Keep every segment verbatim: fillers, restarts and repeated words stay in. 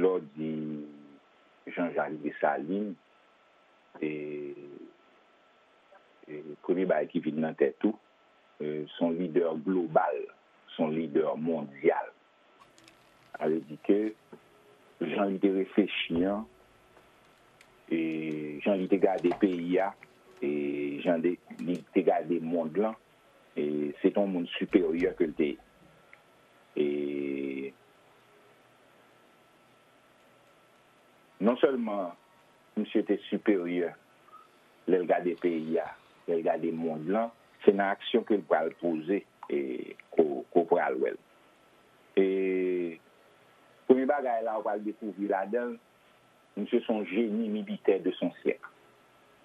lè w di Jean-Jacques Dessalines, e, e premye bagay ki vin nan tèt ou, e, se yon lidè global, se yon lidè mondyal. Sa vle di ke jan li te reflechi an, e jan li te gade peyi a, e jan de, li te gade mond lan, e se te yon moun siperyè ke l te ye. E non sèlman misye te siperyè lè l gade peyi a, lè l gade mond lan, se nan aksyon ke l pral poze e ko, ko pral wè l. E premye bagay la ou pral dekouvri ladan l, misye se yon jeni militè de son syèk.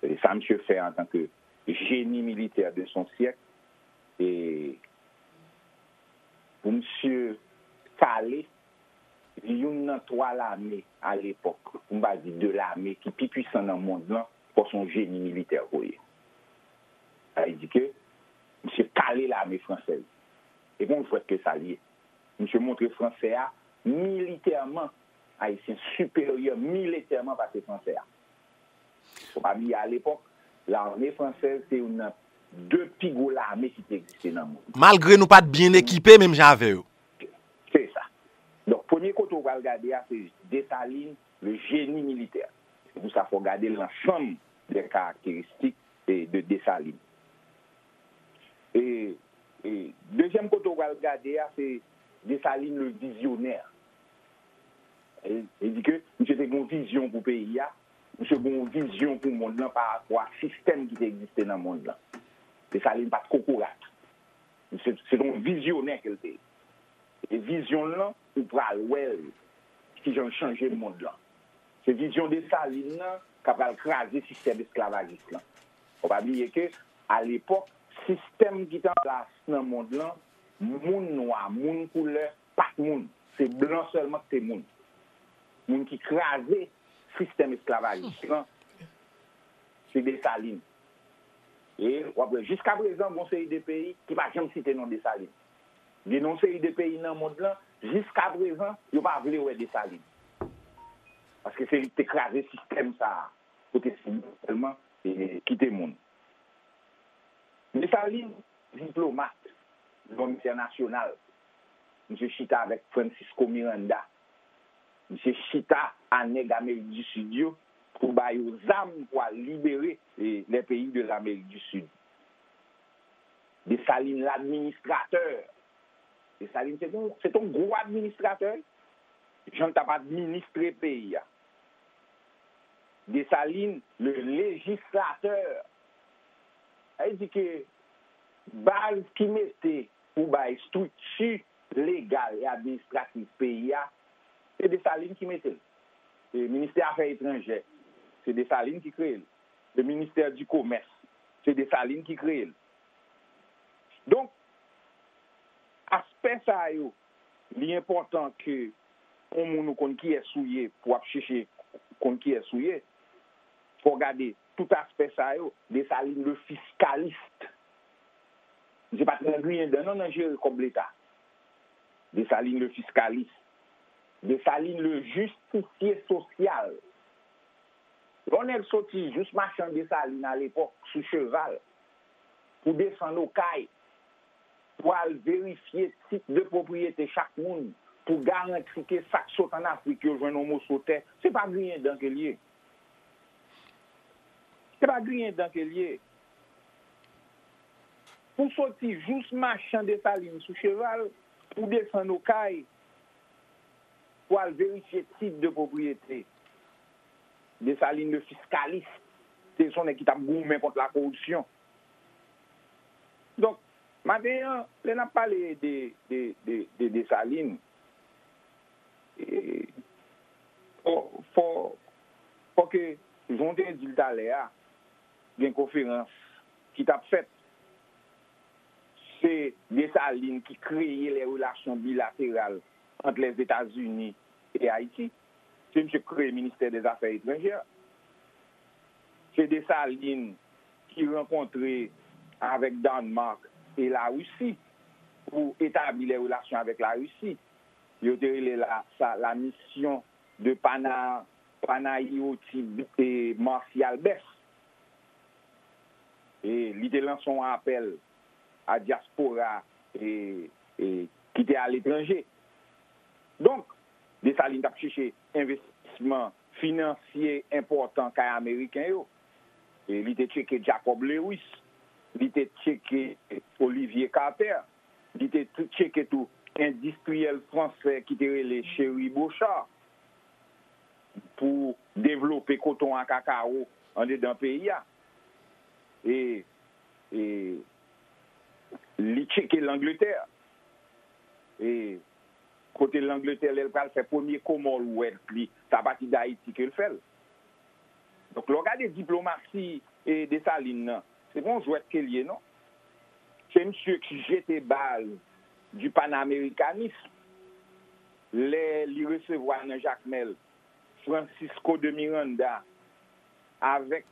E sa misye fè antanke jeni militè de son syèk, e pou misye kale youn nan twa lame alepòk, pou m pa di de lame ki pi pwisan nan mond lan, fò se yon jeni militè ke w ye. Sa vle di ke misye kale lame fransèz. E gon jwèt ke sa l ye. Misye montre fransè a militèman, Ayisyen siperyè militèman pase fransè a. Fò pa bliye alepòk, lame fransèz se youn nan de pi gwo lame ki te egziste nan mond. Malgre nou pa t byen ekipe menm jan avè yo. Se sa. Donk, premye kote w pral gade a, se Dessalines, le génie militaire. Se pou sa fò w gade lansanm de karakteristik de, de Dessalines. E, e dezyèm kote w pral gade a, se Dessalines, le visionnaire. E, e di ke misye te gen yon vizyon pou peyi a, misye gen yon vizyon pou mond lan pa rapò a sistèm ki te egziste nan mond lan. Dessalines pa t kokorat. Misye se te yon vizyonè ke l te ye. E vizyon l lan, ou pral wè l, kijan l chanje mond lan. Se vizyon Dessalines nan k ap pral kraze sistèm esklavajis lan. Fò pa bliye ke, alepòk, sistèm ki te an plas nan mond lan, moun nwa, moun koulè, pa t moun. Se blan sèlman ki te moun. Moun ki kraze sistèm esklavajis lan, se Dessalines. E w ap wè, jiska prezan, gon seri de peyi ki pa janm site non Dessalines. Gen yon seri de peyi nan mond lan, jiska prezan, yo pa vle wè Dessalines. Paske se li ki te kraze sistèm sa a, kote se li sèlman, e, ki te moun. Dessalines, diplomat, lòm entènasyonal. Misye chita avèk Francisco Miranda. Misye chita a nèg Amerik di Sid yo pou ba yo zam pou al libere, e, les pays de l'Amérique du Sud. Dessalines, l'administrateur. Dessalines, se te yon, se te yon gwo administratè. Jan l t ap administre peyi a. Dessalines, le législateur. Sa vle di ke baz ki mete pou bay estrikti legal e administratif peyi a, se Dessalines ki mete l. E ministè afè etranjè, se Dessalines ki kreye l. Le ministè di komès, se Dessalines ki kreye l. Donk, aspè sa yo, li enpòtan ke yon moun ou konn kiyès ou ye, pou w ap chèche konn kiyès ou ye, fò w gade tout aspè sa yo, Dessalines le fiscaliste. Misye pa t nan griyen dan non nan jere kòb leta. Dessalines le fiscaliste. Dessalines le justicier social. Lè yon nèg soti jous machan Desalin alepòk sou cheval pou desann Okay, pou al verifye tit de pwopriyete chak moun, pou garanti ke sa k sot ann Afrik yo jwenn yon moso tè, se pa griyen dan ke l ye. Se pa griyen dan ke l ye. Pou soti jous machan Desalin sou cheval, pou desann Okay, pou al verifye tit de pwopriyete. Desalin le fiskalis, se yon nèg ki t ap goumen kont lakoripsyon. Donk, maten an, lè n ap pale de, de, de, de Desalin, e, fò, fò, fò ke, jan w te di l talè a, gen konferans ki t ap fèt. Se Desalin ki kreye les relations bilatérales entre les États-Unis et Haïti. Se misye k kreye ministè dè zafè etranjè. Se Desalin ki rankontre avèk Dànmak e Larisi pou etabli les relations avec la Russie. Yo te rele la, sa la mission de Pana, Panayoti e Martial Best. E li te lanse yon apèl a dyaspora e, e, ki te aletranje. Donk, Desalin t ap chèche envestisman finansye enpòtan kay Ameriken yo. E li te tcheke Jacob Lewis, li te tcheke Olivier Carter, li te t- tcheke tou endistriyèl fransè ki te rele Chéry Bochard pou devlope koton a kakawo andedan peyi a. E, e li tcheke Langletè. E kote Langletè, lè l pral fè premye Commonwealth li, se apati d Ayiti ke l fè l. Donk, lè w gade diplomasi e Desalin nan, se pa yon jwèt ke l ye, non. Se misye ki jete baz du panamericanisme lè li resevwa nan Jakmèl Francisco de Miranda avèk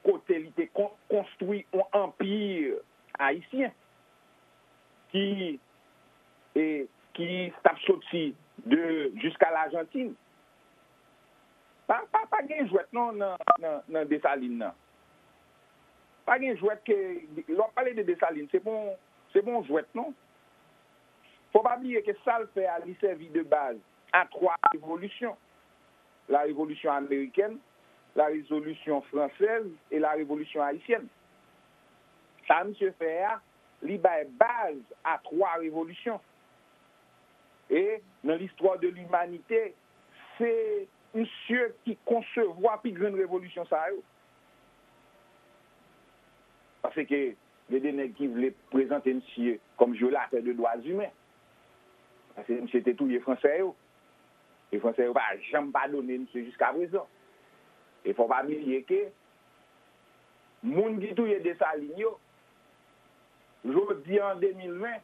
kote li te kon- konstwi yon anpi ayisyen ki, e, ki t ap soti de jiska Lajantin. Pa, pa, pa gen jwèt non nan, nan, nan Desalin nan. Pa gen jwèt ke, lè w ap pale de Desalin, se pa yon, se pa yon jwèt non. Fò pa bliye ke sa l fè a, li sèvi de baz a twa revolisyon. La révolution américaine, la révolution française et la révolution haïtienne. Sa misye fè a, li bay baz a twa revolisyon. E nan listwa de limanite, se misye ki konsevwa pi grann revolisyon sa yo. Paske gen de nèg ki vle prezante misye kòm vyolatè de dwa imen. Paske misye te touye Fransè yo. E Fransè yo pa janm padone misye jiska prezan. E fò pa bliye ke moun ki touye Desalin yo, jodi an de mil ven,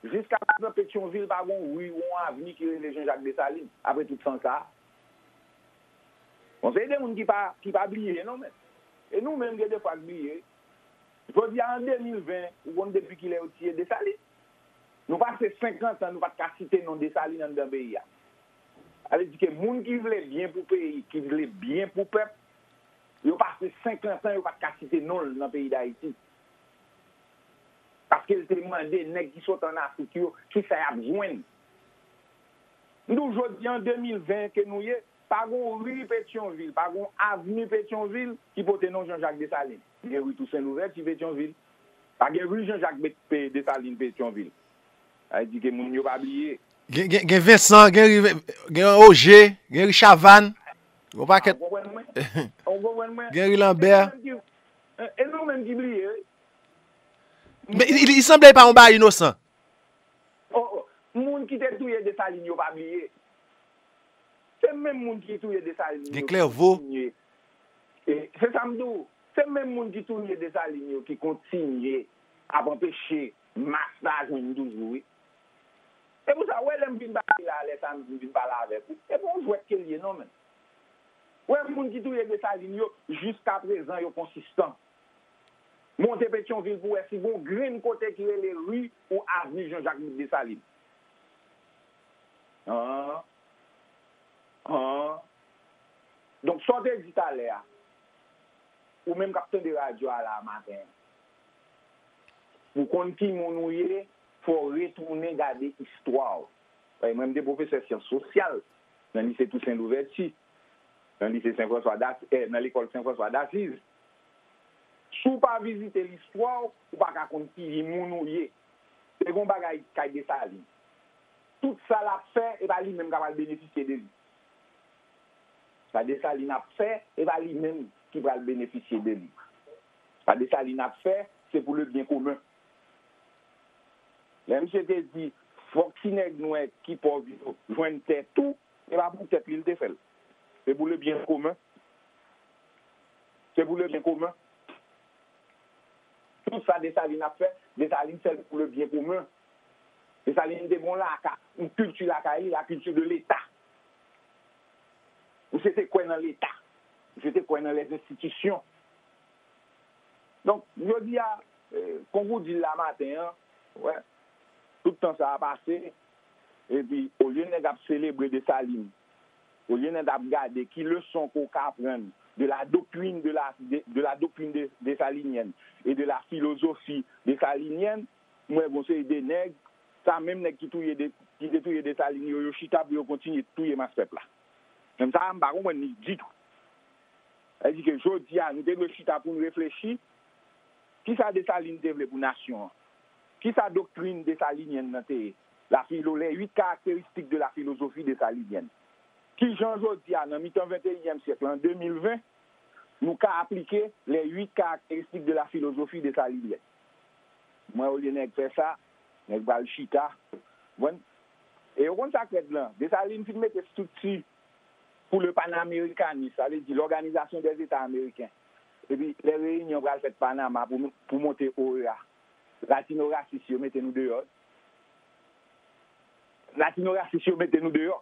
jiska prezan Petyonvil pa gen yon ri ou yon avni ki rele Jean Jacques Dessalines, apre tout san sa a. Bon, se de moun ki pa, ki pa bliye non, men. E nou menm, gen de fwa k bliye. Jodi a, an de mil ven, ou konn depi kilè yo tiye Desalin? Nou pase senkant an, nou pa t ka site non Desalin anndan peyi a. Sa vle di ke moun ki vle byen pou peyi, ki vle byen pou pèp, yo pase senkant an, yo pa t ka site non l nan peyi Dayiti. Paske l te mande nèg ki sot ann Afrik yo kisa y ap jwenn. M di w, jodi an de mil ven ke nou ye, pa gen yon ri Petyonvil, pa gen yon avni Petyonvil ki pote non Jean Jacques Dessalines. Gen ri Toussaint Louverture Petyonvil. Pa gen ri Jean Jacques Bet- Pe- Dessalines Petyonvil. Sa vle di ke moun yo pa bliye. Gen, gen, gen Vensan, gen ri, gen Oje, gen ri Chavann. Gen yon pakèt. Ou konprann mwen? Ou konprann mwen? Gen ri Lanbè. E nou menm ki, e, e nou menm ki bliye, wi. Men, li, li sanble pa yon bagay inosan. Oh, oh. Moun ki te touye Desalin yo pa bliye. Se menm moun ki touye Desalin yo ki kontinye. Gen Klèvo. E, se sa m di w. Se menm moun ki touye Desalin yo ki kontinye ap anpeche mas la jwenn toujou, wi. Se pou sa, w wè lè m vin pale la, lè samdi m vin pale avèk ou, se pa yon jwèt ke l ye non, men. W wè moun ki touye Desalin yo, jiska prezan yo konsistan. Monte Petyonvil pou w wè si gen yon grenn kote ki rele ri ou avni Jean Jacques Dessalines. An. An. Donk, sa w te di talè a, ou menm k ap tande radyo a la maten an, pou konn ki moun ou ye, fò w retounen gade istwa w. Paske mwen, m te pwofesè syans sosyal nan lise Tousen Louvèti, nan lise Sen Franswa Dasi, eh, nan lekòl Sen Franswa Dasiz. Si w pa vizite listwa w, ou pa ka konn ki moun ou ye. Se yon bagay kay Desalin. Tout sa l ap fè, e pa li menm k ap al benefisye de li. Sa Desalin ap fè, e pa li menm ki pral benefisye de li. Sa Desalin ap fè, se pou le byen komen. Lè misye te di, fòk ti nèg nwè ki pòv yo jwenn tè tou, e pa pou tèt li l te fè l. Se pou le byen komen. Se pou le byen komen. Tout sa Desalin ap fè, Desalin fè l pou le byen komen. Desalin te gen yon laka, yon kilti lakay li, la culture de l'État. Misye te kwè nan Leta. Misye te kwè nan les institutions. Donk, jodi a, eh, kon w di l la maten an, wè, tout tan sa a pase, epi olye nèg ap selebre Desalin, olye nèg ap gade ki leson ke w ka aprann de la doctrine de la, de, de la doctrine de, desalinienne et de la philosophie desalinienne, mwen wè gon seri de nèg, sa menm nèg ki touye de, ki te touye Desalin yo, yo chita pou yo kontinye touye mas pèp la. Menm sa a, m pa konprann li ditou. Sa vle di ke jodi a, nou te dwe chita pou n reflechi, kisa Desalin te vle pou nasyon an? Kisa doktrin desalinyèn nan te ye? La philo, les huit caractéristiques de la philosophie dessalinienne. Kijan jodi a, nan mitan venteyinyèm syèk la, an de mil ven, nou ka aplike les huit caractéristiques de la philosophie dessalinienne? Mwen, olye nèg fè sa, nèg pral chita. Bon, e yo konn sa k rèd lan. Desalin fin mete estrikti pou le panamericanisme, sa vle di l'Organisation des États Américains. Epi, lè reyinyon pral fèt Panama pou, pou monte O E A, latino rasis yo mete nou deyò. Latino rasis yo mete nou deyò.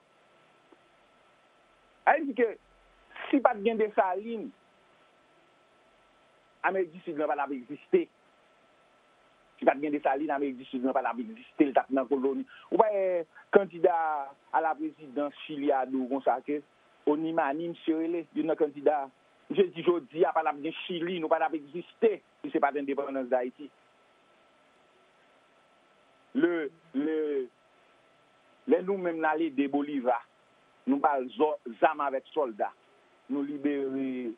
Sa vle di ke si pa t gen Desalin, Amerik di Sid lan pa t ap egziste. Si pa t gen Desalin, Amerik di Sid lan pa t ap egziste, l t ap nan koloni. Ou pa wè kandida a la prezidans Chili a di w konsa ke Onimani, misye rele, youn nan kandida. Misye di jodi a pa t ap gen Chili, nou pa t ap egziste si se pa t endepandans Dayiti. Le, le, lè nou menm n al ede Boliva, nou ba l zò-, zam avèk sòlda, nou libere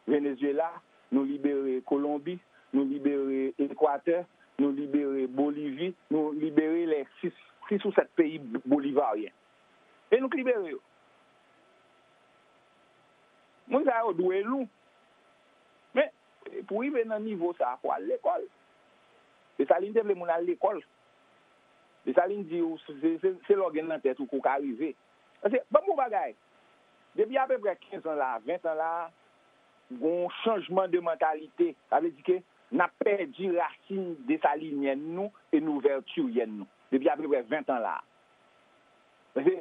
Venezuela, nou libere Kolonbi, nou libere Ekwatè, nou libere Bolivi, nou libere lè sis, sis ou sèt peyi bolivaryen. E nou k libere yo. Moun sa yo dwe nou. Men, pou rive nan nivo sa a, fò w al lekòl. Desalin te vle moun al lekòl. Desalin di w, se, se, se lè w gen nan tèt ou ke w ka rive. Paske, ban m yon bagay. Depi apeprè kenz an la, ven an la, gen yon chanjman de mantalite. Sa vle di ke n ap pèdi rasin desalinyèn nou e louvètiryèn nou. Depi apeprè ven an la. Paske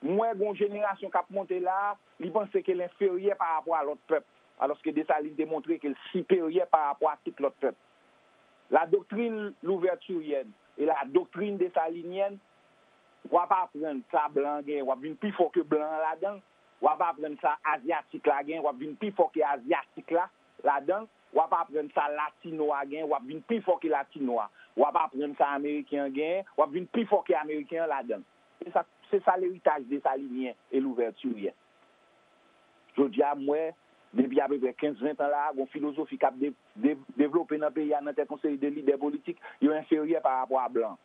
m wè gen yon jenerasyon k ap monte la, li panse ke l enferyè pa rapò a lòt pèp, alòske Desalin te montre ke l siperyè pa rapò a tout lòt pèp. La doctrine louverturienne et la doctrine dessalinienne, w ap aprann sa blan an genyen, w ap vin pi fò ke blan an ladan l. W ap aprann sa azyatik la genyen, w ap vin pi fò ke azyatik la ladan l. W ap aprann sa latino a genyen, w ap vin pi fò ke latino a. W ap aprann sa ameriken an genyen, w ap vin pi fò ke ameriken an ladan l. Se sa, se sa leritaj desalinyen e louvètiryen. Jodi a, m wè, depi apeprè kenz ven an la a, gon filozofi k ap de-, de-, devlope nan peyi a, nan tèt yon seri de lidè politik, yo enferyè pa rapò a blan.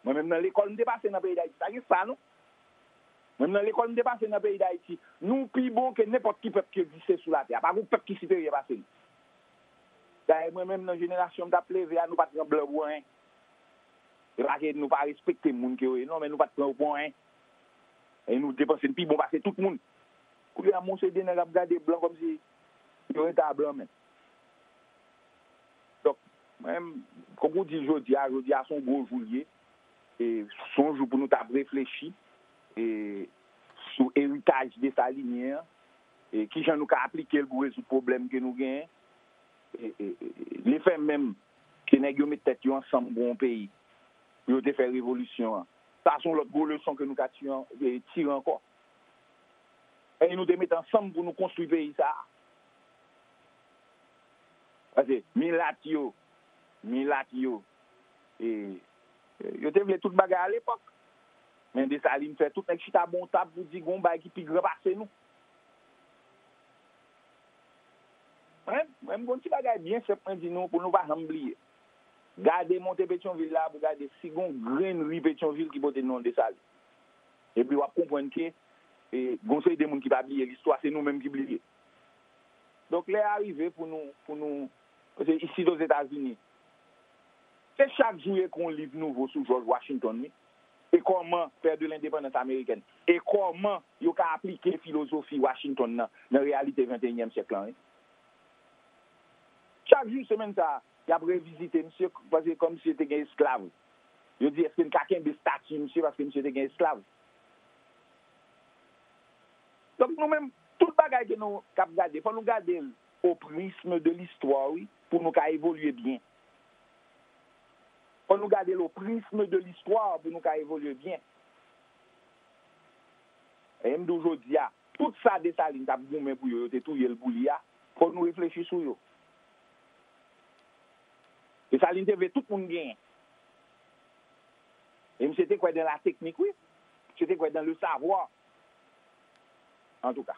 Mwen menm nan lekòl m te pase nan peyi Dayiti, pa gen sa non. Mwen menm nan lekòl m te pase nan peyi Dayiti, nou pi bon ke nenpòt ki pèp ki egziste sou latè a. Pa gen pèp ki siperyè pase nou. Dayè, mwen menm nan jenerasyon m t ap leve a, nou pa t pran blan pou anyen. E pa ke nou pa respekte moun ke yo ye, non, men nou pa t pran yo pou anyen. E nou te panse n pi bon pase tout moun. Kounye a, m wè se de nèg ap gade blan kòmsi yo rete a blan menm. Donk, mwen, kòm ou di jodi a, jodi a se yon gwo jou l ye. E se yon jou pou nou t ap reflechi e sou eritaj desalinyen an, e kijan nou ka aplike l pou rezoud pwoblèm ke nou genyen. E, e, e, lefèmenm ke nèg yo met tèt yo ansanm pou yon peyi, pou yo te fè revolisyon an. Sa se yon lòt gwo leson ke nou ka tire, e, tire ankò. E nou te met ansanm pou nou konstwi peyi sa a. Paske milat yo, milat yo, e, yo te vle tout bagay alepòk. Men Desalin fè tout nèg chita bò yon tab pou di gon bagay ki pi gran pase nou. Mwen, mwen, m gon ti bagay byen senp mwen di nou pou nou pa janm bliye. Gade monte Petyonvil la pou gade si gon grenn ri Petyonvil ki pote non Desalin. Epi w ap konprann ke, e, gon seri de moun ki pa bliye listwa, se nou menm ki bliye. Donk, lè a rive pou nou, pou nou, paske isit Ozetazini, se chak jou yo ekri yon liv nouvo sou George Washington, wi. E kòman, Père de l'Indépendance américaine, e kòman yo ka aplike filozofi Washington nan, nan reyalite venteyinyèm syèk lan, wi. Chak jou semèn sa a, y ap revizite misye, paske kòm misye te gen esklav. Yo di, èske n ka kenbe estati misye paske misye te gen esklav? Donk, nou menm, tout bagay ke nou k ap gade, fò nou gade l au prisme de l'histoire, wi, pou nou ka evolye byen. Fò nou gade l au prisme de l'histoire pou nou ka evolye byen. E m di w jodi a, tout sa Desalin t ap goumen pou yo, yo te touye l pou li a, fò nou reflechi sou yo. Desalin te vle tout moun genyen. E misye te kwè dans la technique, wi. Misye te kwè dans le savoir. Antouka,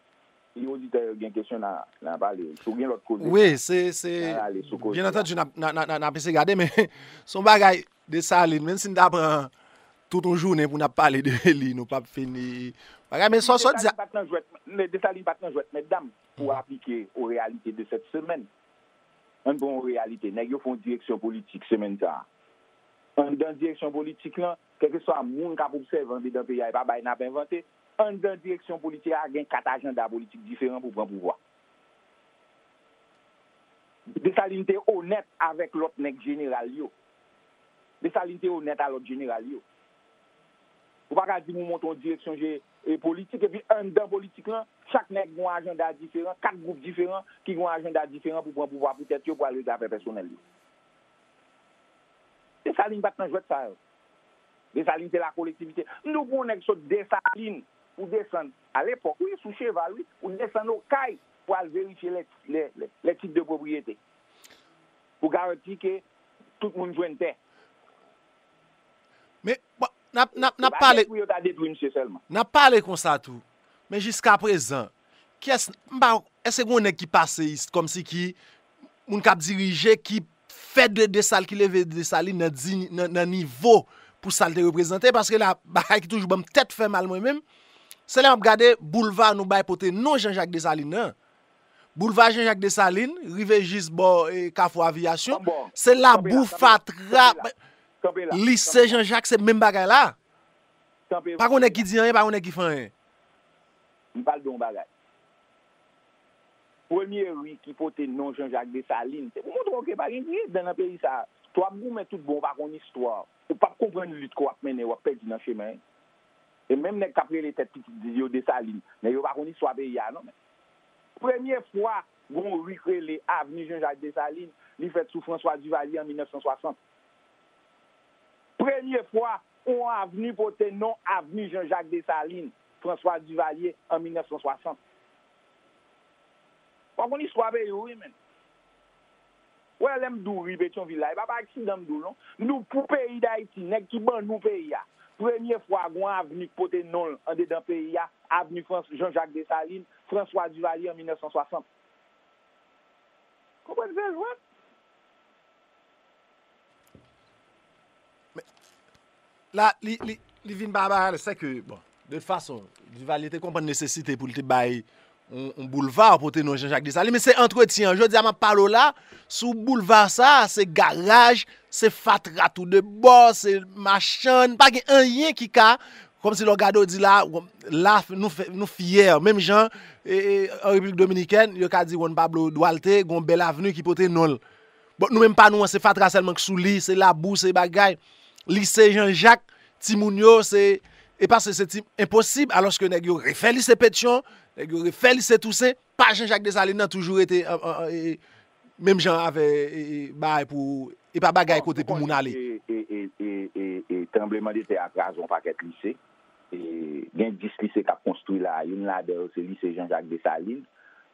si oditè yo gen kesyon, n a, n a pale. Si w gen lòt koze, wi, se, se, n a rale sou koze a. Byen antandi, n ap, n a, n a, n a, n ap eseye gade, men se yon bagay, Desalin, menm si n ta pran tout yon jounen pou n ap pale de li, nou p ap fini. Bagay, men sa w sot di a. Desalin pa t nan jwèt, Desalin pa t nan jwèt, mètdam, pou aplike aux réalités de cette semaine. Ann pran yon reyalite. Nèg yo fè yon direksyon politik semèn sa a. Anndan direksyon politik lan, kèlkeswa moun k ap obsève andedan peyi a, e pa bagay n ap envante, anndan direksyon politik la, gen kat ajanda politik diferan pou pran pouvwa. Desalin te onèt avèk lòt nèg jeneral yo. Desalin te onèt a lòt jeneral yo. Ou pa ka di m ou monte yon direksyon je, e politik, epi anndan politik lan, chak nèg gen yon ajanda diferan, kat gwoup diferan ki gen yon ajanda diferan pou pran pouvwa pou tèt yo, pou al regle afè pèsonèl yo. Desalin pa t nan jwèt sa yo. Desalin se la kolektivite. M di w pou yon nèg sot Desalin, ou desann, alepòk, wi, sou cheval, wi, ou desann Okay pou al verifye les, les, les, les titres de propriété. Pou garanti ke tout moun jwenn tè. Men, bon, n ap, n ap, n ap pale, se pa detwi yo ta detwi misye sèlman. N ap pale konsa tou. Men jiskaprezan, kiyès, m pa, èske gen yon nèg ki pase is-, kòmsi ki, moun k ap dirije, ki fè de Desal-, ki leve Desalin nan di-, nan, nan nivo pou sa l te reprezante? Paske la, bagay ki toujou ban m tèt fè mal mwen menm, se lè m ap gade boulva nou bay pote non Jean Jacques Dessalines nan. Boulva Jean Jacques Dessalines, rive jis bò, e, Kafou Aviyasyon, se labou, fatra, lise Jean Jacques, se menm bagay la. Pa gen nèg ki di anyen, pa gen nèg ki fè anyen. M pral di w yon bagay. Premye ri ki pote non Jean Jacques Dessalines, se pou montre w ke pa gen griyen dan nan peyi sa a. Twa ap goumen tout bon, w pa konn istwa. Ou p ap konprann lit ke w ap mennen, w ap pèdi nan chemen. E menm nèg k ap rele tèt pitit yo Desalin, nèg yo pa konn istwa peyi a non, men. Premye fwa gon ri k rele Avni Jean Jacques Dessalines, li fèt sou François Duvalier an mil nèf san swasant. Premye fwa on avni pote non Avni Jean Jacques Dessalines, François Duvalier an mil nèf san swasant. W ap konn istwa peyi w, wi, men. Ou wè, lè m di w ri Petyonvil la, e pa pa aksidan m di w l non. M di w pou peyi Dayiti, nèg ki ban nou peyi a, premye fwa gon avni k pote non l andedan peyi a, avni Frans-, Jean Jacques Dessalines, François Duvalier an mil nèf san swasant. Konprann se jwèt. La, li, li, li vin pa bagay la, se ke, bon, de tout fason, Duvalier te konprann nesesite pou l te bay yon, yon boulva, pote non Jean Jacques Dessalines, men se antretyen an. Jodi a, m ap pale w la, sou boulva sa, se garaj, se fatra tou de bò, se machann, pa gen anyen ki ka, kòmsi lè w gade w di la, la, nou fè, nou fyè, menm jan, e, e, an Repiblik Dominikèn, yo ka di Juan Pablo Duarte, gon bèl avni ki pote non l. Bon, nou menm pa nou an, se fatra sèlman k sou li, se labou, se bagay. Lise Jean Jacques, timoun yo, se, e paske se ti, enposib, alòske nèg yo refè lise Petyon, nèg yo refè lise Tousen, pa Jean Jacques Dessalines nan toujou rete, an, an, an, e, e, menm jan avè, e, e, bagay pou, e pa bagay kote pou moun ale. E, e, e, e, e, e, tranbleman de tè a kraze yon pakèt lise. E, gen dis lise k ap konstwi la, youn ladan yo se lise Jean Jacques Dessalines.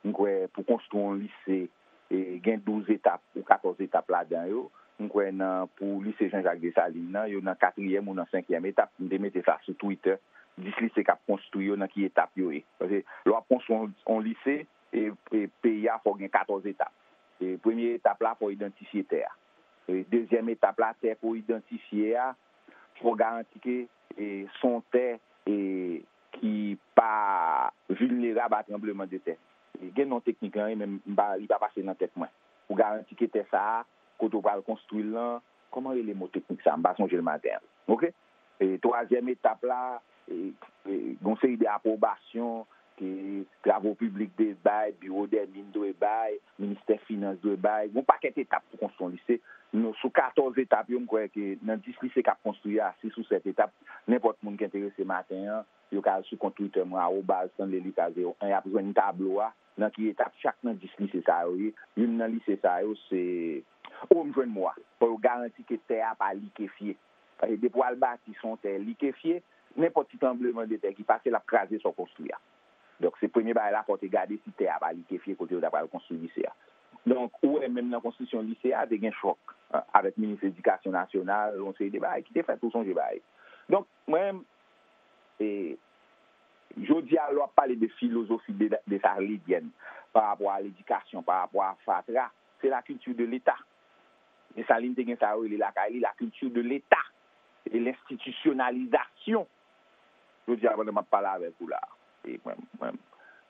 M kwè pou konstwi yon lise, e, gen douz etap ou katòz etap ladan yo. M kwè nan, pou lise Jean Jacques Dessalines nan, yo nan katriyèm ou nan senkyèm etap. M te mete sa sou Twitter. Dis lise k ap konstwi yo, nan ki etap yo ye. Paske lè w ap konstwi yon, yon lise, e, e, peyi a, fò gen katòz etap. E, premye etap la, fò idantifye tè a. E, dezyèm etap la, tè pou idantifye a, fò garanti ke, e, se yon tè, e, ki pa vilnerab a tranbleman de tè. E, gen non teknik lan, e, men m pa, li pa pase nan tèt mwen. Pou garanti ke tè sa a, kote w pral konstwi l lan, kòman rele mo teknik sa a? M pa sonje l maten an. Oke? E, twazyèm etap la, e, e, gon seri de apwobasyon ke Travo Piblik dwe bay, Biwo dè Min dwe bay, Ministè Finans dwe bay, gon pakèt etap pou konstwi yon lise. Nou, sou katòz etap yo, m kwè ke nan dis lise k ap konstwi a, sis ou sèt etap, nenpòt moun ki enterese maten an, yo ka al sou kont Twitter mwen, arobaz Stanley Lucas zewo en, y ap jwenn tablo a, nan ki etap chak nan dis lise sa yo ye. Youn nan lise sa yo, se, o, m jwenn mo a. Fò yo garanti ke tè a pa likefye. Paske depi w al bati sou yon tè likefye, Nenpòt ti tranblemanndetè ki pase, l ap kraze sa w konstwi a. Donk, se premye bagay la, fò w te gade si tè a pa likefye kote yo ta pral konstwi lise a. Donk, ou wè, menm nan konstriksyon lise a, te gen chòk, a, avèk minis edikasyon nasyonal, yon seri de bagay ki te fèt, ou sonje bagay. Donk, mwen, e, jodi a, lè w ap pale de filozofi de, desalinièn, pa rapò a ledikasyon, pa rapò a fatra, se la culture de l'État. Desalin te gen sa yo rele lakay li la culture de l'État e lenstitisyonalizasyon. Jodi a, pandan m ap pale avèk ou la, e mwen, mwen,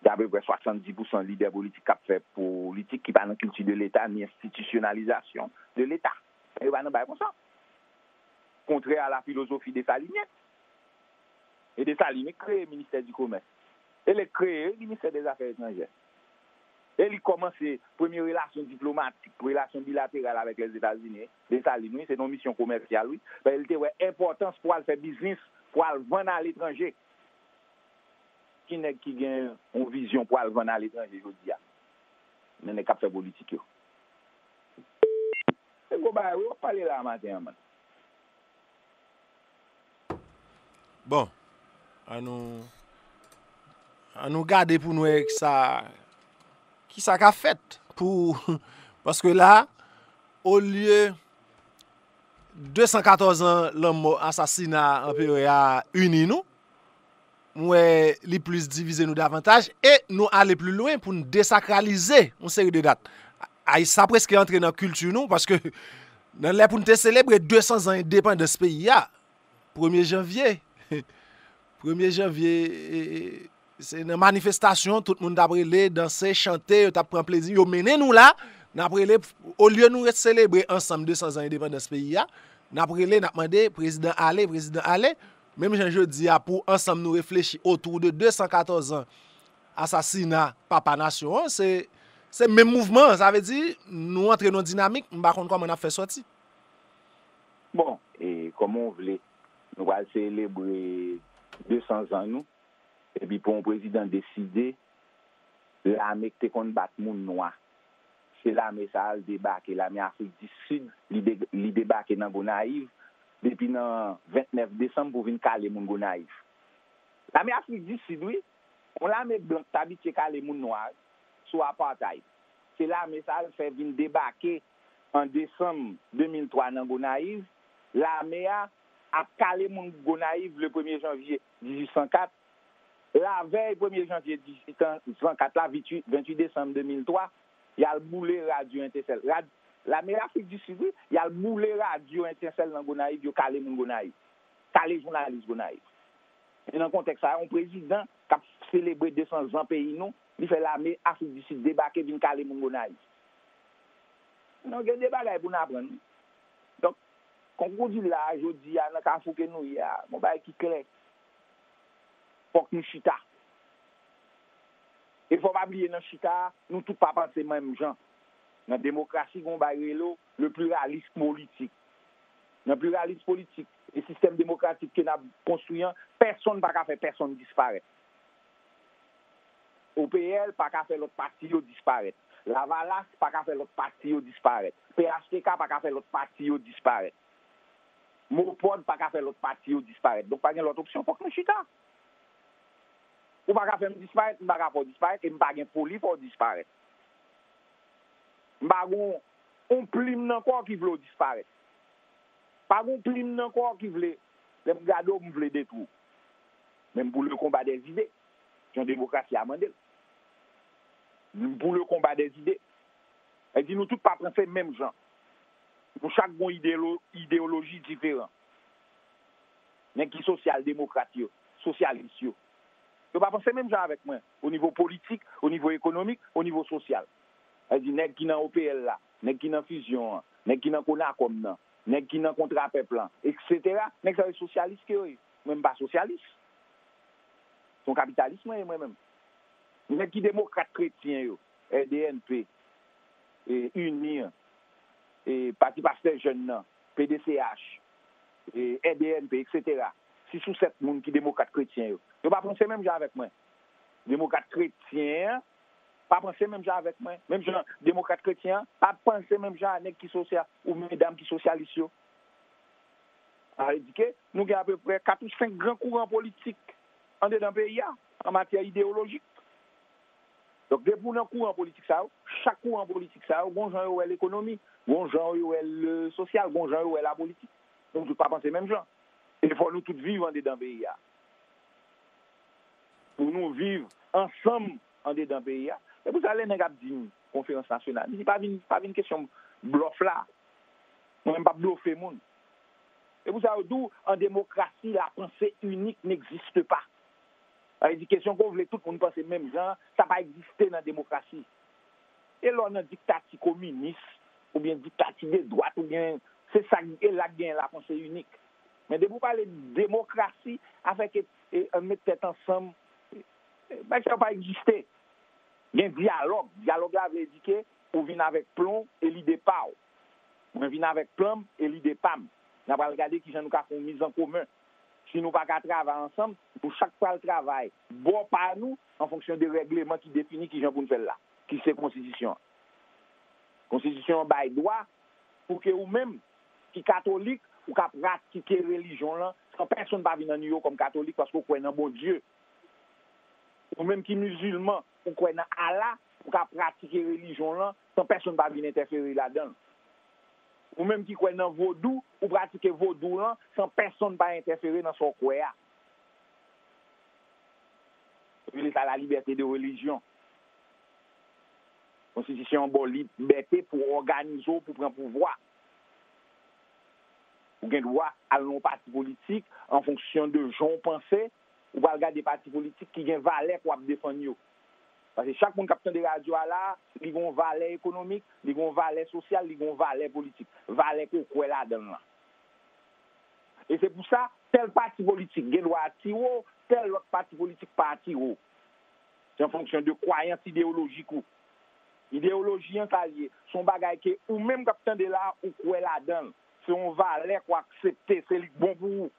gen apeprè swasanndis pousan lidè politik k ap fè politik ki pa nan kilti de Leta ni enstitisyonalizasyon de Leta. Yo pa nan bay konsa. Kontrè a la filozofi desalinyen. E Desalin ki kreye ministè di komès. E li kreye ministè dè zafè etranjè. E li kòmanse premye relasyon diplomatik, relasyon bilateral avèk Lèzetazini. Desalin, wi, se te yon misyon komèsyal, wi. Paske li te wè enpòtans pou al fè biznis, pou al vann aletranje. Ki nèg ki gen yon vizyon pou al vann aletranje jodi a? Men nèg k ap fè politik yo. Se gwo bagay, wi, w ap pale la maten an, man. Bon, an nou, an nou gade pou n wè kisa, kisa k ap fèt pou, paske la, olye de san katòz an lanmò, asasina anperè a ini nou, m wè li plis divize nou davantaj e nou ale pli lwen pou n desakralize yon seri de dat. Ay, sa prèske antre nan kilti nou, paske nan lè pou n te selebre de san zan endepandans peyi a, premye janvye, premye janvye, e, e, se nan manifestasyon, tout moun t ap rele, danse, chante, yo t ap pran plezi, yo mennen nou la, n ap rele, olye nou ret selebre ansanm de san zan endepandans peyi a, n ap rele, n ap mande, prezidan ale, prezidan ale. Menm jan jodi a, pou ansanm nou reflechi otou de de san katòz an asasina papa nasyon an, se, se menm mouvman an. Sa vle di, nou antre nan yon dinamik, m pa konn kòman n ap fè sòti. Bon, e kòman w vle, nou pral selebre de san zan nou, epi pou yon prezidan deside, lame ki te konn bat moun nwa, se lame sa a l debake, lame Afrik di Sid, li, de, li debake nan Gonayiv, depi nan vennèf desanm pou vin kale moun Gonayiv. Lame Afrik di Sid, wi, yon lame blan ki t abitye kale moun nwa sou apartheid. Se lame sa a l fè vin debake an desanm de mil twa nan Gonayiv. Lame a ap kale moun Gonayiv le premye janvye dizuit san kat. Lavèy premye janvye dizuit san kat la, venntuit, venntuit desanm de mil twa, y al boule radyo Entèsèl. Rad, lame Afrik di Sid, wi, y al boule radyo Entèsèl nan Gonayiv, yo kale moun Gonayiv. Kale jounalis Gonayiv. E nan kontèks sa a, yon prezidan k ap selebre de san zan peyi nou, li fè lame Afrik di Sid debake vin kale moun Gonayiv. Non, gen de bagay pou n aprann, wi. Donk, konkou di la, jodi a, nan kafou ke nou ye a, gon bagay ki klè. Fòk nou chita. E fò w pa bliye, nan chita a, nou tout pa panse menm jan. Nan demokrasi, gon bagay rele le pluralisme politique. Nan pluralisme politique e sistèm demokratik ke n ap konstwi an, pèsonn pa ka fè pèsonn disparèt. O P L pa ka fè lòt pati yo disparèt. Lavalas pa ka fè lòt pati yo disparèt. P H T K pa ka fè lòt pati yo disparèt. Mopòd pa ka fè lòt pati yo disparèt. Donk, pa gen lòt opsyon, fòk nou chita. Ou pa ka fè m disparèt, m pa ka fè w disparèt, e m pa gen foli fè w disparèt. M pa gen yon plim nan kò w ki vle w disparèt. Pa gen yon plim nan kò w ki vle, lè m gade w, m vle detwi w. Men m pou le konba dè zide, jan demokrasi a mande l. M pou le konba dè zide. Sa vle di nou tout pa panse menm jan. Nou chak gen yon ideyolo, ideyoloji diferan. Nèg ki sosyal demokrat yo, sosyalis yo, yo pa panse menm jan avèk mwen, o nivo politik, o nivo ekonomik, o nivo sosyal. Sa vle di nèg ki nan O P L la, nèg ki nan Fusion an, nèg ki nan Konakòm nan, nèg ki nan Kontra Pèp lan, etsetera, nèg sa yo sosyalis ke yo ye. Mwen, m pa sosyalis. Se yon kapitalis mwen ye, mwen menm. Nèg ki demokrat kretyen yo, R D N P, e, UNIR, e, Pati Pastè Jèn nan, P D C H, e, R D N P, etsetera. Sis ou sèt moun ki demokrat kretyen yo. Yo pa panse menm jan avèk mwen. Demokrat kretyen an pa panse menm jan avèk mwen. Menm jan demokrat kretyen an pa panse menm jan a nèg ki sosyal ou medam ki sosyalis yo. Sa vle di ke nou gen apeprè kat ou senk gran kouran politik andedan peyi a, an matyè ideyolojik. Donk, depi w nan kouran politik sa yo, chak kouran politik sa yo, gon jan yo wè lekonomi, gon jan yo wè le sosyal, gon jan yo wè lapolitik. Nou tout pa panse menm jan. E fò nou tout viv andedan peyi a. Pou nou viv ansanm andedan peyi a. Se pou sa lè nèg ap di m konferans nasyonal, m di pa vin, pa vin kesyon blòf la. Mwen menm p ap blofe moun. Se pou sa yo di w, en démocratie, la pensée unique n'existe pas. Sa vle di kesyon ke w vle tout moun panse menm jan, sa pa egziste nan demokrasi. E lè w nan diktati kominis, oubyen diktati de dwat, oubyen se sa, e la k gen la pensée unique. Men depi w pale de demokrasi, afè ke e, ann met tèt ansanm, e, bagay sa yo pa egziste. Gen dyalòg. Dyalòg la vle di ke ou vin avèk plan w e lide pa w. Mwen vin avèk plan m e lide pa m. N a pral gade kijan nou ka fè yon mizankomen. Si nou pa ka travay ansanm, nou chak pral travay bò pa nou an fonksyon de règleman ki defini kijan pou n fè l la, ki se konstitisyon an. Konstitisyon an bay dwa pou ke ou menm ki katolik, ou ka pratike relijyon w lan san pèsonn pa vin anniye w kòm katolik paske w kwè nan Bondye. Ou menm ki mizilman, ou kwè nan Allah, ou ka pratike relijyon w lan san pèsonn pa vin entèfere ladan l. Ou menm ki kwè nan vodou, ou pratike vodou w lan san pèsonn pa entèfere nan sa w kwè a. Yo rele sa la liberté de religion. Konstitisyon an ba w libète pou w òganize w, pou w pran pouvwa. Ou gen dwa al nan yon pati politik an fonksyon de jan w panse, ou pral gade pati politik ki gen valè ke w ap defann yo. Paske chak moun k ap tande radyo a la, li gen yon valè ekonomik, li gen yon valè sosyal, li gen yon valè politik. Valè ke w kwè ladan l lan. E se pou sa, tèl pati politik gen dwa atire w, tèl lòt pati politik pa atire w. Se an fonksyon de kwayans ideyolojik ou. Ideyoloji an sa l ye. Se yon bagay ke ou menm k ap tande la, ou kwè ladan l. Se yon valè ke w aksepte, se li k bon pou ou.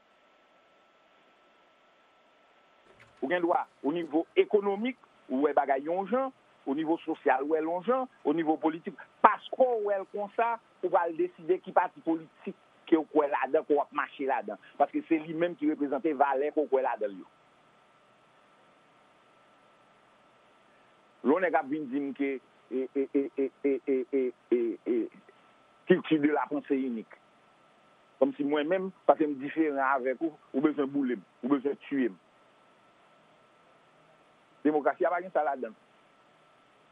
Ou gen dwa, o nivo ekonomik, ou wè bagay yon jan, o nivo sosyal, ou wè l yon jan, o nivo politik, paske w wè l konsa, ou pral deside ki pati politik ke w kwè ladan, ke w ap mache ladan. Paske se li menm ki reprezante valè ke w kwè ladan l yo. Lè yon nèg ap vin di m ke e, e, e, e, kilti de la panse inik. Kòmsi mwen menm, paske m diferan avèk ou, ou bezwen boule m, ou bezwen tiye m. Demokrasi a pa gen sa ladan l.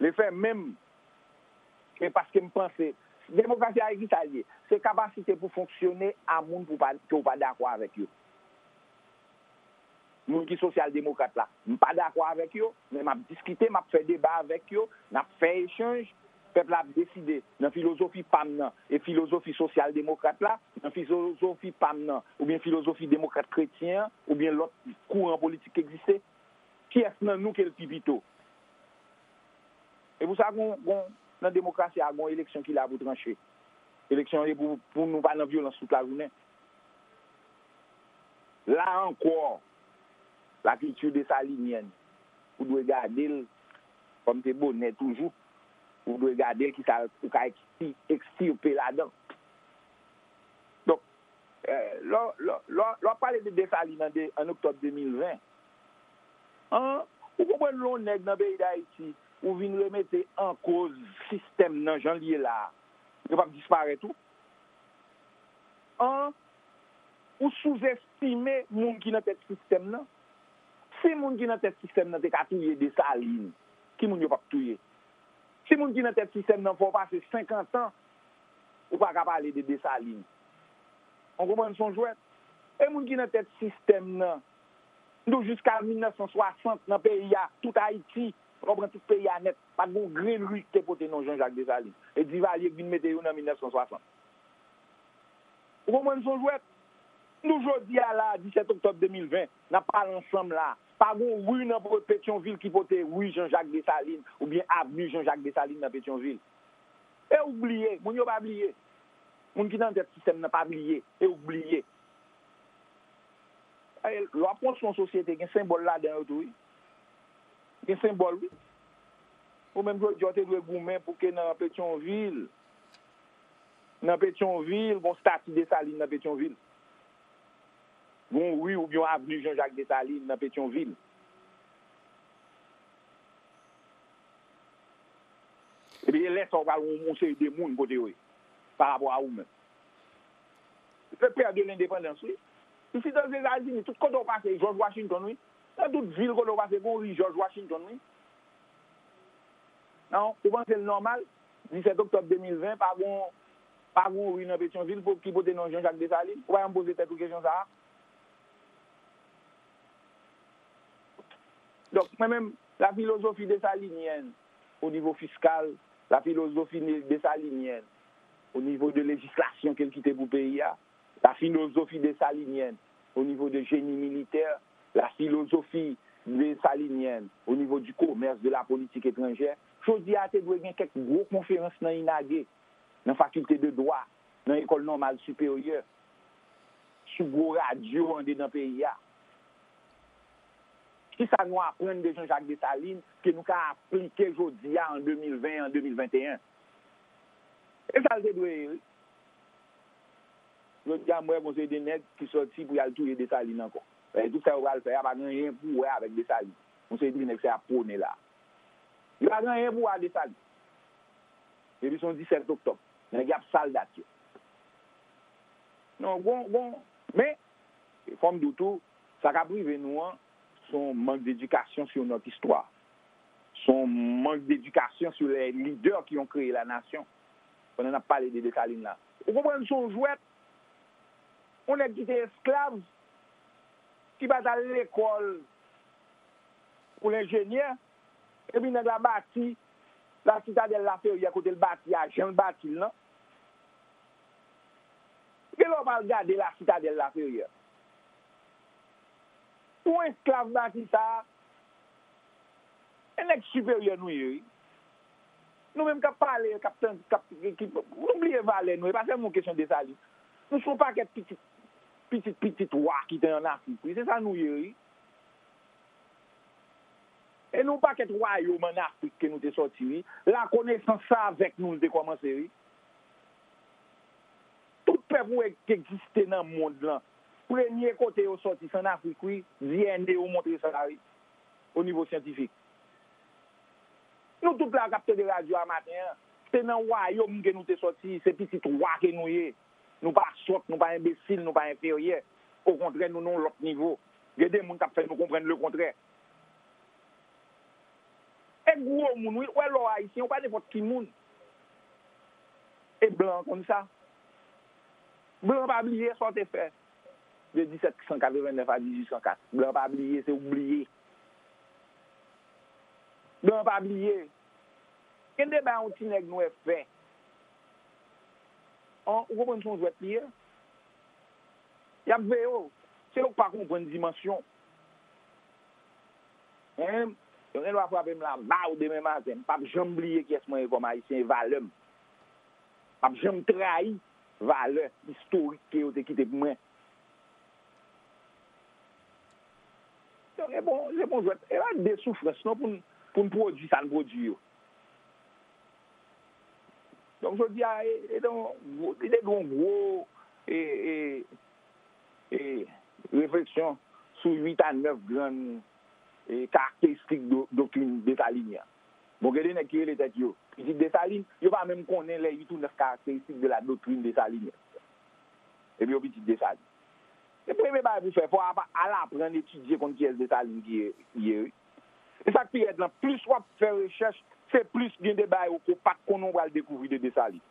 Lefè menm, e paske m panse, demokrasi a e ki sa l ye? Se kapasite pou fonksyone a moun pou pa, ke w pa dakò avèk yo. Moun ki sosyal demokrat la, m pa dakò avèk yo, men m ap diskite, m ap fè deba avèk yo, n ap fè echanj, pèp la ap deside nan filozofi pa m nan e filozofi sosyal demokrat la, nan filozofi pa m nan, oubyen filozofi demokrat kretyen an, oubyen lòt kouran politik ki egziste, kiyès nan nou ke l pi pito? E pou sa, gon, gon, nan demokrasi a, gon eleksyon ki la pou tranche. Eleksyon an ye pou, pou nou pa nan vyolans tout lajounen. La ankò, la kilti desalinyèn, ou dwe gade l kòm te bonè toujou. Ou dwe gade l kisa ou ka ekstirpe ladan. Donk, lè w pale de Desalin an, an oktòb de mil ven, an, ou konprann lè yon nèg nan peyi Dayiti, ou vin remete an koz sistèm nan jan l ye la a, yo p ap disparèt ou? An, ou souzestime moun ki nan tèt sistèm nan. Si moun ki nan tèt sistèm nan te ka touye Desalin, ki moun yo p ap touye? Si moun ki nan tèt sistèm nan fè w pase senkant an, ou pa ka pale de Desalin. Ou konprann se yon jwèt? E moun ki nan tèt sistèm nan, nou jiska mil nèf san swasant nan peyi a, tout Ayiti, lè w pran tout peyi a nèt, pa t gen yon grenn ri ki te pote non Jean Jacques Dessalines. E Divalye k vin mete yo nan mil nèf san swasant. Ou konprann se yon jwèt? Nou jodi a la, disèt oktòb de mil ven, n ap pale ansanm la. Pa gen yon ri nan Petyonvil ki pote ri Jean Jacques Dessalines oubyen avni Jean Jacques Dessalines nan Petyonvil. E ou k bliye, moun yo pa bliye. Moun ki nan tèt sistèm nan pa bliye, e ou k bliye. Lè w ap konstwi yon sosyete, gen senbòl ladan yo tou, wi. Gen senbòl, wi. Ou menm jodi a, w te dwe goumen pou ke nan Petyonvil, nan Petyonvil, gon stati Desalin nan Petyonvil. Gen yon ri oubyen yon avni Jean Jacques Dessalines nan Petyonvil. Epi e lè sa w pral wè yon seri de moun kote yo ye, pa rapò a ou menm. Le père de l'indépendance, wi. Isit Ozetazini, tout kote w pase, George Washington, wi. Nan tout vil kote w pase, gen yon ri George Washington, wi. Non, ou panse l nòmal? Disèt oktòb de mil ven, pa gen, pa gen yon ri nan Petyonvil pou, ki pote non Jean Jacques Dessalines? Ou pa janm poze tèt ou kesyon sa a? Donk, mwen menm, la philosophie dessalinienne, o nivo fiskal, la philosophie ne- dessalinienne, o nivo de lejislasyon ke l kite pou peyi a, la philosophie dessalinienne, o nivo de jeni militè, la philosophie dessalinienne, o nivo du commerce, de la politique étrangère. Jodi a, te dwe gen kèk gwo konferans nan INAGE, nan fakilte de dwa, nan lekòl nòmal siperyè, sou gwo radyo andedan peyi a. Kisa nou aprann de Jean Jacques Dessalines ke nou ka aplike jodi a an de mil ven, an de mil venteyen? E sa l te dwe ye, wi. Jodi a, m wè gon seri de nèg ki sòti pou y al touye Dessalines ankò. E tout sa yo pral fè a pa gen anyen pou wè avèk Dessalines. Gon seri de nèg se ap pwone la. Yo pa gen anyen pou wè a Dessalines. Depi se yon disèt oktòb, nèg y ap sal dat yo. Non, gon, gon, men, fò m di w tou, sa k ap rive nou an, se yon mank dedikasyon sur notre histoire. Se yon mank dedikasyon sur les leaders qui ont créé la nation. Pandan n ap pale de Dessalines la. Ou konprann se yon jwèt? Yon nèg ki te esklav, ki pa t al lekòl pou l enjenyè, epi nèg la bati la Citadelle Laferrière kote l bati a, jan l bati l lan. Gen lè w pa al gade la Citadelle Laferrière. Pou yon esklav bati sa, e nèg siperyè nou ye, wi. Nou menm k ap pale, k ap tann, k ap, ki, nou bliye valè nou, e pa sèlman yon kesyon Dessalines. Nou se yon pakèt pitit, pitit, pitit wa ki te ann Afrik, wi. Se sa nou ye, wi. E nou pakèt wayòm ann Afrik ke nou te sòti, wi. Lakonesans sa avèk nou l te kòmanse, wi. Tout pèp ou wè ki egziste nan mond lan, premye kote yo sòti, se ann Afrik, wi. D N A yo montre sa, wi, o nivo syantifik. Nou tout la k ap tande radyo a maten an, se nan wayòm ke nou te sòti, se pitit wa ke nou ye. Nou pa sòt, nou pa enbesil, nou pa enferyè. Okontrè, nou nan yon lòt nivo. Gen de moun k ap fè nou konprann lekontrè. E gwo moun, wi, w wè lè w ayisyen, ou pa nenpòt ki moun. E blan an konn sa. Blan an pa bliye sa w te fè de disèt san katrevennnèf a dizuit san kat. Blan an pa bliye, se ou k bliye. Blan an pa bliye. Gen de bagay yon ti nèg nwè fè. An, ou konprann se yon jwèt li ye? Y ap veye w. Se yo k pa konprann dimansyon. Hein? Yo gen dwa frape m la, baw, demen maten. M p ap janm bliye kiyès mwen ye kòm ayisyen, e valè m. M p ap janm trayi valè istorik ke yo te kite pou mwen. Donk, e bon, se bon jwèt. E pa de soufrans, non, pou n, pou n pwodui sa n pwodui yo. Donk, jodi a, e, e te yon gwo, li te dwe yon gwo, e, e, e, refleksyon sou uit a nèf grann, e, karakteristik do-, doktrin Desalin an. Bon, gen de nèg ki rele tèt yo pitit Desalin, yo pa menm konnen les huit ou neuf caractéristiques de la doctrine dessalinienne. Epi yo pitit Desalin. Se premye bagay pou fè, fò w ap al aprann etidye konn kiyès Desalin ki ye, ye, wi. E sa k pi rèd lan, plis w ap fè rechèch, se plis gen de bagay ou ko-, pa t konnen w pral dekouvri de Desalin.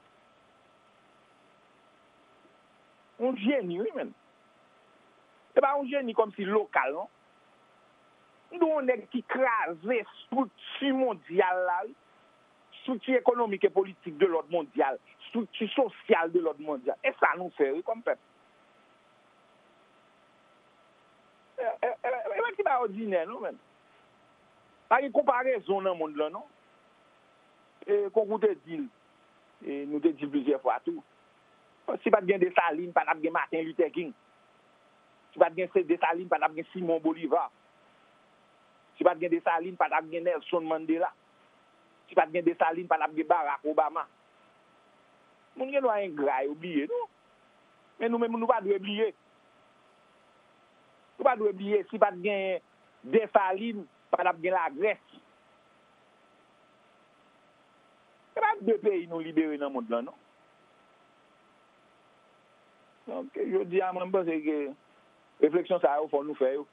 Yon jeni, wi, menn. Se pa yon jeni kòmsi lokal, non. M di w, yon nèg ki kraze estrikti mondyal la, wi. Estrikti ekonomik e politik de lòd mondyal, estrikti sosyal de lòd mondyal. E sa nou fè, wi, kòm pèp. E, e, e, e pa ti bagay òdinè, non, menn. Pa gen konparezon nan mond lan, non. E, konkou te di l, e, nou te di l plizyè fwa tou. Si pa t gen Desalin, pa t ap gen Martin Luther King. Si pa t gen Desalin, pa t ap gen Simon Bolivar. Si pa t gen Desalin, pa t ap gen Nelson Mandela. Si pa t gen Desalin, pa t ap gen Barack Obama. Moun gen dwa engra, yo bliye, non. Men nou menm, nou pa dwe bliye. Nou pa dwe bliye, si pa t genyen Desalin, pa t ap gen Lagrès. Se pa de peyi nou libere nan mond lan, non. Donk, jodi a, mwen, m panse ke refleksyon sa yo, fò nou fè yo.